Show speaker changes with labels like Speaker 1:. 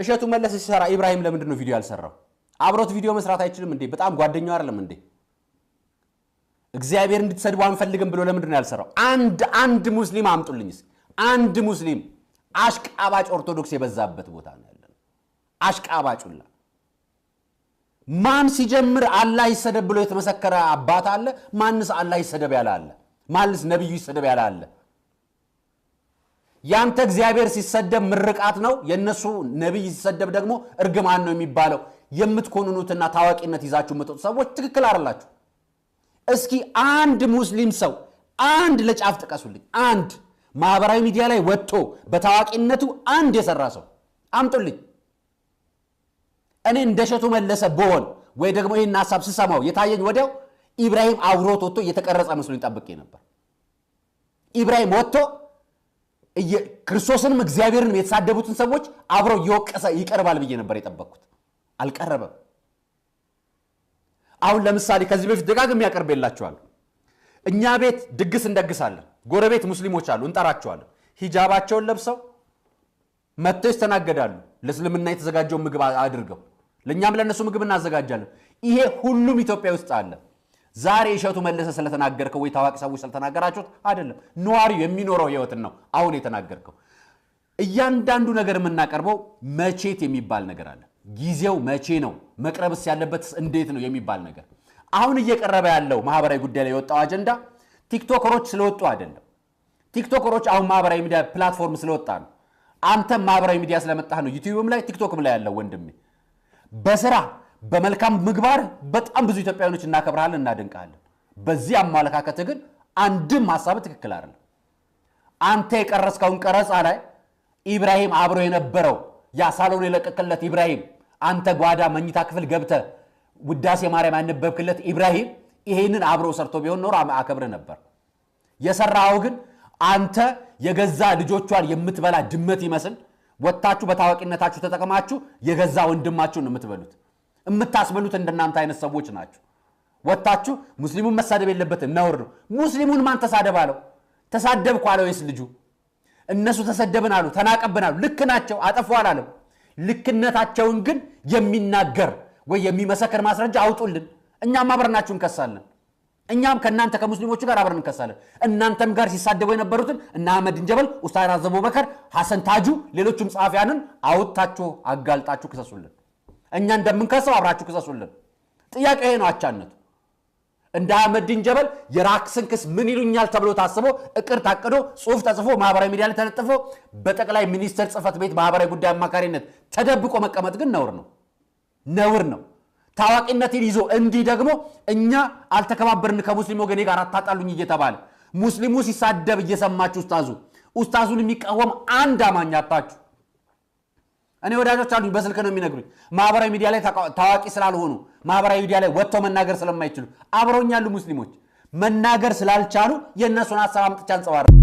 Speaker 1: እሸቱ መለሰ ሲሰራ ኢብራሂም ለምንድን ነው ቪዲዮ ያልሰራው? አብሮት ቪዲዮ መስራት አይችልም እንዴ? በጣም ጓደኛው አይደለም እንዴ? እግዚአብሔር እንድትሰድቡ አንፈልግም ብሎ ለምንድን ነው ያልሰራው? አንድ ሙስሊም አምጡልኝ እስኪ። አንድ ሙስሊም። አሽቃባጭ ኦርቶዶክስ የበዛበት ቦታ ነው ያለነው። አሽቃባጩላ ማን ሲጀምር አላህ ይሰደብ ብሎ የተመሰከረ አባት አለ? ማንስ አላህ ይሰደብ ያለ አለ? ማንስ ነብዩ ይሰደብ ያለ አለ? ያንተ እግዚአብሔር ሲሰደብ ምርቃት ነው፣ የነሱ ነብይ ሲሰደብ ደግሞ እርግማን ነው የሚባለው። የምትኮንኑትና ታዋቂነት ይዛችሁ የምትወጡ ሰዎች ትክክል አይደላችሁ። እስኪ አንድ ሙስሊም ሰው አንድ ለጫፍ ጥቀሱልኝ። አንድ ማህበራዊ ሚዲያ ላይ ወጥቶ በታዋቂነቱ አንድ የሰራ ሰው አምጡልኝ። እኔ እንደ እሸቱ መለሰ ብሆን ወይ ደግሞ ይህን ሀሳብ ስሰማው የታየኝ ወዲያው ኢብራሂም አብሮት ወጥቶ እየተቀረጸ መስሎኝ ጠብቄ ነበር። ኢብራሂም ወጥቶ ክርስቶስንም እግዚአብሔርንም የተሳደቡትን ሰዎች አብረው እየወቀሰ ይቀርባል ብዬ ነበር የጠበቅኩት። አልቀረበም። አሁን ለምሳሌ ከዚህ በፊት ደጋግሜ ያቀርብላችኋለሁ። እኛ ቤት ድግስ እንደግሳለን። ጎረቤት ሙስሊሞች አሉ፣ እንጠራቸዋለን። ሂጃባቸውን ለብሰው መጥተው ይስተናገዳሉ። ለእስልምና የተዘጋጀውን ምግብ አድርገው ለእኛም ለእነሱ ምግብ እናዘጋጃለን። ይሄ ሁሉም ኢትዮጵያ ውስጥ አለ። ዛሬ እሸቱ መለሰ ስለተናገርከው ወይ ታዋቂ ሰዎች ስለተናገራችሁት አይደለም። ነዋሪው የሚኖረው ህይወትን ነው አሁን የተናገርከው። እያንዳንዱ ነገር የምናቀርበው መቼት የሚባል ነገር አለ። ጊዜው መቼ ነው፣ መቅረብስ ያለበትስ እንዴት ነው የሚባል ነገር። አሁን እየቀረበ ያለው ማህበራዊ ጉዳይ ላይ የወጣው አጀንዳ ቲክቶከሮች ስለወጡ አይደለም። ቲክቶከሮች አሁን ማህበራዊ ሚዲያ platform ስለወጣ ነው። አንተም ማህበራዊ ሚዲያ ስለመጣህ ነው ዩቲዩብም ላይ ቲክቶክም ላይ ያለው ወንድሜ። በስራ በመልካም ምግባር በጣም ብዙ ኢትዮጵያውያኖች እናከብርሃለን፣ እናደንቅሃለን። በዚህ አመለካከትህ ግን አንድም ሀሳብ ትክክል አይደለም። አንተ የቀረጽከውን ቀረጻ ላይ ኢብራሂም አብሮ የነበረው ያ ሳሎን የለቀቅለት ኢብራሂም፣ አንተ ጓዳ መኝታ ክፍል ገብተህ ውዳሴ ማርያም ያነበብክለት ኢብራሂም ይሄንን አብሮ ሰርቶ ቢሆን ኖሮ አከብርህ ነበር። የሰራኸው ግን አንተ የገዛ ልጆቿን የምትበላ ድመት ይመስል ወጥታችሁ በታዋቂነታችሁ ተጠቅማችሁ የገዛ ወንድማችሁን ነው የምትበሉት። የምታስበሉት እንደናንተ አይነት ሰዎች ናችሁ። ወጥታችሁ ሙስሊሙን መሳደብ የለበትም ነውር ነው። ሙስሊሙን ማን ተሳደብ አለው? ተሳደብኩ አለው ወይስ ልጁ? እነሱ ተሰደብን አሉ፣ ተናቀብን አሉ። ልክ ናቸው፣ አጠፉ አላለም። ልክነታቸውን ግን የሚናገር ወይ የሚመሰክር ማስረጃ አውጡልን። እኛም አብረናችሁ እንከሳለን። እኛም ከእናንተ ከሙስሊሞቹ ጋር አብረን እንከሳለን። እናንተም ጋር ሲሳደቡ የነበሩትን እነ አህመዲን ጀበል፣ ኡስታዝ አቡበከር፣ ሐሰን ታጁ፣ ሌሎቹም ጸሐፊያንን አውጥታችሁ አጋልጣችሁ ክሰሱልን። እኛ እንደምንከሰው አብራችሁ ክሰሱልን። ጥያቄ ይሄ ነው አቻነቱ። እንደ አህመዲን ጀበል የራክስን ክስ ምን ይሉኛል ተብሎ ታስቦ እቅድ ታቅዶ ጽሁፍ ተጽፎ ማህበራዊ ሚዲያ ላይ ተለጥፎ በጠቅላይ ሚኒስትር ጽህፈት ቤት ማህበራዊ ጉዳይ አማካሪነት ተደብቆ መቀመጥ ግን ነውር ነው፣ ነውር ነው። ታዋቂነትን ይዞ እንዲህ ደግሞ እኛ አልተከባበርን ከሙስሊም ወገኔ ጋር አታጣሉኝ እየተባለ ሙስሊሙ ሲሳደብ እየሰማችሁ ኡስታዙን የሚቃወም አንድ አማኝ አጣችሁ። እኔ ወዳጆች አሉኝ፣ በስልክ ነው የሚነግሩኝ። ማህበራዊ ሚዲያ ላይ ታዋቂ ስላልሆኑ ማህበራዊ ሚዲያ ላይ ወጥተው መናገር ስለማይችሉ አብረውኝ ያሉ ሙስሊሞች መናገር ስላልቻሉ የእነሱን ሀሳብ አምጥቼ አንጸባርቃለሁ።